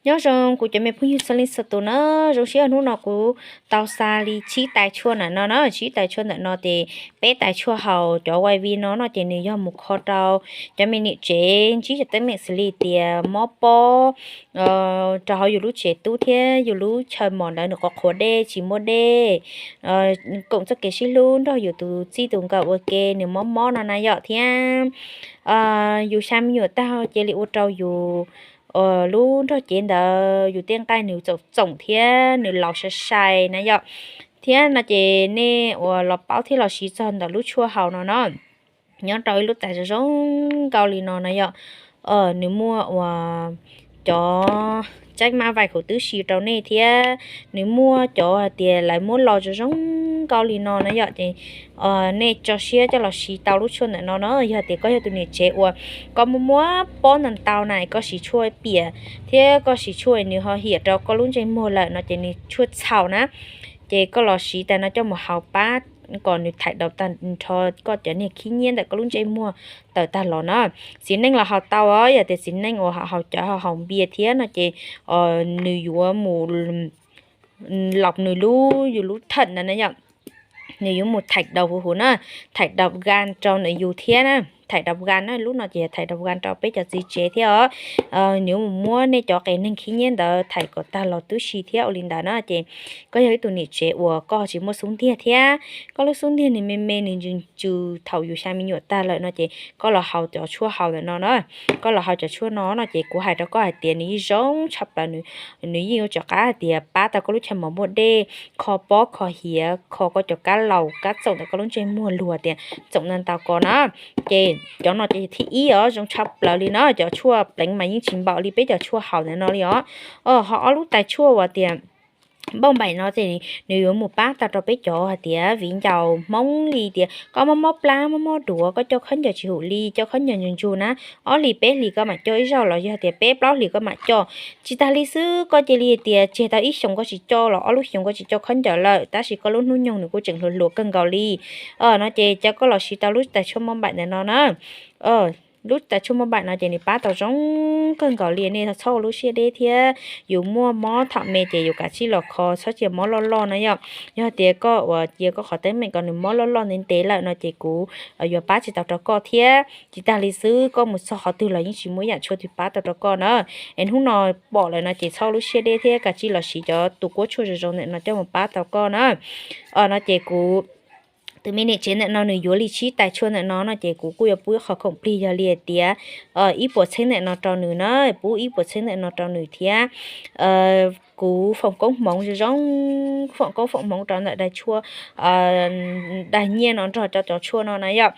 Nyob zoo kuv cov me phooj ywg txhua leej txhua tus na, zoo siab hnub no kuv tau xa li tsib tais tshuaj ntawm no na, tsib tais tshuaj ntawm no ces peb tais tshuaj haus cov YV no no ces nws yog mus kho rau cov me niam tsev ntsib cov teeb meem xws li tias mob pob rau hauv yus lub tsev tub thiab yus lub chaw mos ntawd nws qhuav qhuav dej tsis muaj dej, koom txoj kev sib hlub nrog yus tus txij tus nkawm ua ke nws mob mob no na yom, thiab yus xya me nyuam tag cia li ua rau yus lub nrog cev ntawd yus tej nqaij nws txoom txoom thiab nws laus sai sai na yom. Thiab no ces nej uas los paub thiab los siv txog ntawm lub tshuaj haus no no, nyob rau ib lub tais zoo zoo nkauj li no na yom, nws muaj uas cov tsab mab vais khuv tib si rau nej thiab nws muaj cov hais tias lawv muab los zoo zoo nkauj li no na yom, ces nej tso siab coj los siv tau lub tshuaj ntawm no na. Yog tias koj yog tus niam tsev uas koj muaj muab pob ntau ntau na, koj siv tshuaj piam thiab koj siv tshuaj nws ho hiam rau koj lub ntsej muag lawm no ces nws tshuaj txhaum na, ces koj los siv tais no coj mus haus pab kom nws thaim daus tag nrho koj cov niag khib nyiab ntawm koj lub ntsej muag tawm tag los na. Txiv neej los haus tau os, yog tias txiv neej uas haus cov haus npias thiab no ces nws yuav mus laus nws lub, yus lub thawm ntawd na yom, nws yuav mus thaim daus huv huv na, thaim daus ga rau ntawm yus thiab na, thaim daus ga na, lub no ces thaim daus ga rau peb cov txiv tsev thiab os. Nws yuav mus muab nej cov qias neeg khib nyiab ntawd thaim kom tag los tib si thiab ua li ntawd na ces koj yog ib tug niam tsev uas koj tsis muaj xub ntiag thiab koj lub xub ntiag nws me me nws ntsws ntsws thaum yus xya me nyuam tag lawm no ces koj los haus cov tshuaj haus ntawm no na. Koj los haus cov tshuaj no no ces kuv hais rau koj hais tias nws yeej zoo tshaj plaws, nws yeej yuav rov qab hais tias pab tau koj lub chaw mos muaj dej, kho pob kho hiav, kho koj cov kab laus kab txoom ntawm koj lub ntsej muag luag tias txoom ntau ntau ko na. Ces cov no ces thib ib os, zoo tshaj plaws li na, cov tshuaj pleev mas yeej tsis npaum li peb cov tshuaj haus ntawm no li os. Ho ob lub tais tshuaj uas tias npauj npaim no ces nws yuav mus pab tau rau peb cov hais tias viv ncaus Hmoob li tias koj mob mob plab mob mob duav, koj coj khaub ncaws tsis hum li, coj khaub ncaws ntsug ntsug na, ob hlis peb hlis koj mam coj ib zaug los yog tias peb plaub hlis koj mam coj. Tsis tas li xwb koj cia li tias tseg tau ib xyoos koj tsis coj los ob lub xyoos koj tsis coj khaub ncaws lawm tab sis koj lub hnub nyoog nws kuj tseem hluas hluas kawg nkaus li. No ces cia koj los siv tau lub tais tshuaj npauj npaim ntawm no na. Lub tais tshuaj npauj npaim no ces nws pab tau zoo kawg nkaus li, nej txhob ua lub siab deb thiab. Yus muaj mob thaum me ces yus kav tsij los kho, txhob cia mob loj loj na yom. Yog tias koj uas cia koj qhov teeb meem kom nws mob loj loj ntev ntev lawm no ces kuv yuav pab tsis tau rau koj thiab. Tsis tas li xwb koj mus txog qhov twg los yeej tsis muaj ib yam tshuaj twg pab tau rau koj na. Es hnub no pom lawm no ces txhob ua lub siab deb thiab kav tsij los siv cov tus kuab tshuaj zoo zoo ntawm no coj mus pab tau koj na. No ces kuv tus me niam tsev ntawm no nws yuav li tsib tais tshuaj ntawm no no ces kuv kuj yuav pub ib qho khoom plig yog li hais tias ib puas txheeb ntawm no rau nws na, pub ib puas txheeb ntawm no rau nws thiab. Kuv foom koob hmoov zoo zoo, foom koob foom hmoov rau ntawm daim tshuaj, daim nyiaj no nrog cov cov tshuaj no na yom.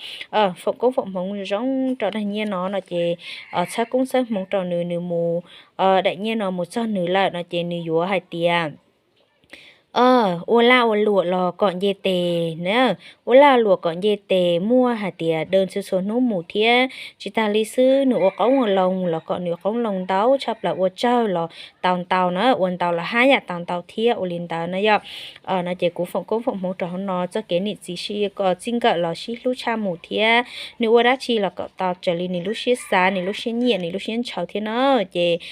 Foom koob foom hmoov zoo zoo rau daim nyiaj no no ces txhawb koob txhawb hmoov rau nws, nws mus, daim nyiaj no mus txog nws lawm no ces nws yuav hais tias ua laj ua luam los kom nce tes na, ua laj ua luam kom nce tes, muaj hais tias daws txhua txhua hnub mus thiab. Tsis tas li xwb nws ua qoob ua loo los kom nws ua qoob loo ntau tshaj plaws, ua tsawg los tau ntau na, ua ntau los haj yam tau ntau thiab ua li ntawd na yom. No ces kuv foom koob foom hmoov rau hauv no txoj kev niam txiv sib txij nkawm los sib hlub tshaj mus thiab. Nws ua dab tsi los kom tau raws li nws lub siab xav, nws lub siab nyiam, nws lub siab ntshaw thiab na. Ces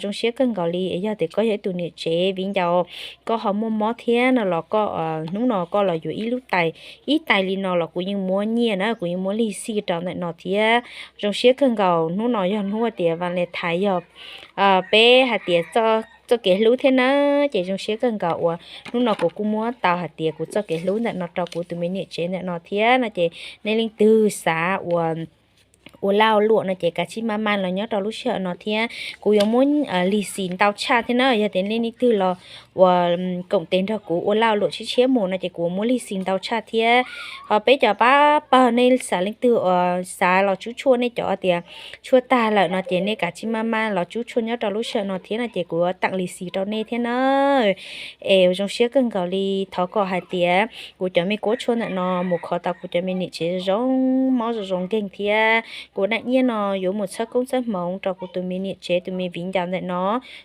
zoo siab kawg nkaus li yog tias koj yog ib tug niam tsev viv ncaus, koj ho muaj mob thiab no los koj hnub no koj los yuav ib lub tais, ib tais li no los kuv yeej muab nyiaj na, kuv yeej muab lig xij rau ntawm no thiab. Zoo siab kawg nkaus, hnub no yog hnub tias Valentine, yog peb hais tias txoj kev hlub thiab na. Ces zoo siab kawg nkaus uas hnub no kuv kuj muab tau hais tias kuv txoj kev hlub ntawm no rau kuv tus me niam tsev ntawm no thiab no ces nej leej twg xav ua ua laj ua luam no ces kav tsij maj maj los nyob rau lub sij hawm no thiab. Kuv yuav muab lig xis ntau tshaj thiab na, yog tias nej leej twg los uas koom tes nrog kuv ua laj ua luam tshiab tshiab mus no ces kuv muab lig xis ntau tshaj thiab. Ho peb cov pab pawg nej xav leej twg uas xav los tsub tshuaj, nej cov tias tshuaj tag lawm no ces nej kav tsij maj maj los tsub tshuaj nyob rau lub sij hawm no thiab no ces kuv yuav teem lig xis rau nej thiab na. Es zoo siab kawg nkaus li, thov kom hais tias kuv cov me kuab tshuaj ntawm no mus kho tau kuv cov me niam tsev zoo, mob zoo zoo nkeeg thiab. Kuv daim nyiaj no yuav mus txhawb koob txhawb hmoov rau kuv tus me niam tsev tus me viv ncaus ntawm no,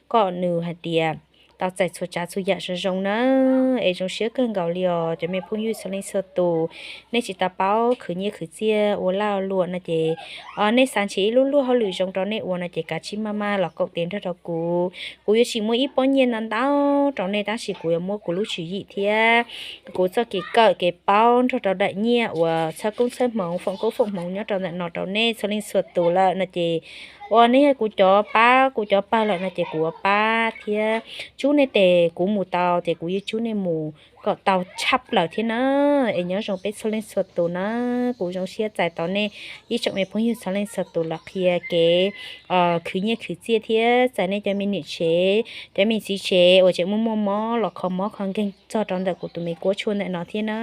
kom nws hais tias tau txais txhua tsav txhua yam zoo zoo na. Es zoo siab kawg nkaus li os cov me phooj ywg txhua leej txhua tus, nej tsis tau paub khwv nyiaj khwv txiaj ua laj ua luam no ces nej xav nrhiav ib lub luag hauj lwm zoo rau nej ua no ces kav tsij maj maj los koom tes nrog rau kuv. Kuv yuav tsis muaj ib pob nyiaj ntau ntau rau nej tab sis kuv yuav muab kuv lub tswv yim thiab kuv txoj kev kawm kev paub nrog rau daim nyiaj uas txhawb koob txhawb hmoov foom koob foom hmoov nyob rau ntawm no rau nej txhua leej txhua tus lawm no ces ua nej yog kuv cov pab kuv cov pawg lawm no ces kuv ua pab thiab tsub nej tes kuv mus tau ces kuv yeej tsub nej mus kom tau tshaj plaws thiab na. Es nyob zoo peb txhua leej txhua tus na. Kuv zoo siab txais tau nej ib tsoom me phooj ywg txhua leej txhua tus los qhia kev khwv nyiaj khwv txiaj thiab txais nej cov me niam tsev cov me txiv tsev uas tseem muaj muaj mob los kho mob kho nkeeg txog rau ntawm kuv tus me kuab tshuaj ntawm no thiab na.